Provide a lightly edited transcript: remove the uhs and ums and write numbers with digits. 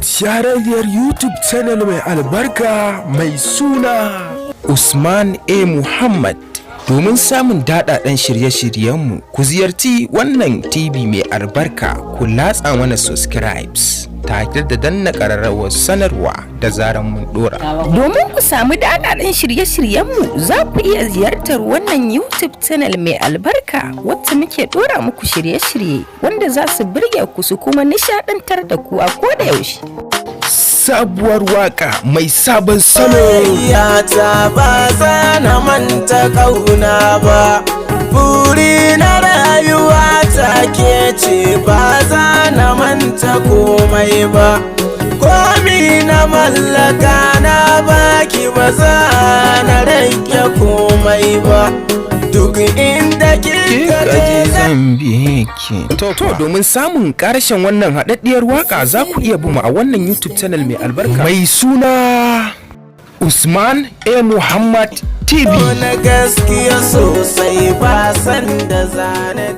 Shahararriyar YouTube channel mai albarka mai suna Usman A. Muhammad. Domin samun daɗaɗɗen shirye-shiryenmu, ku ziyarci wannan TV mai albarka, ku latsa mana subscribes tare da danna ƙararrawar sanarwa da zaran mun ɗora. Domin ku samu daɗaɗɗen shirye-shiryenmu, za ku iya ziyartar wannan YouTube channel mai albarka wacce muke ɗora muku shirye-shirye wanda za su burge ku su kuma nishaɗantar da ku a koda yaushe. Sabuwar waka mai sabon salo. Soyayya ba za na manta ƙauna ba. Buri na rayuwa ta ke ce, ba za na manta komai ba. Komi na mallaka na baki, ba za na rage komai ba. Duk inda kika je. Zan bi ki. To, domin samun ƙarshen wannan haɗaɗɗiyar waka, za ku iya bin mu a wannan YouTube channel mai albarka mai suna Usman A. Muhammad TV. Na gaskiya sosai ba san da zane.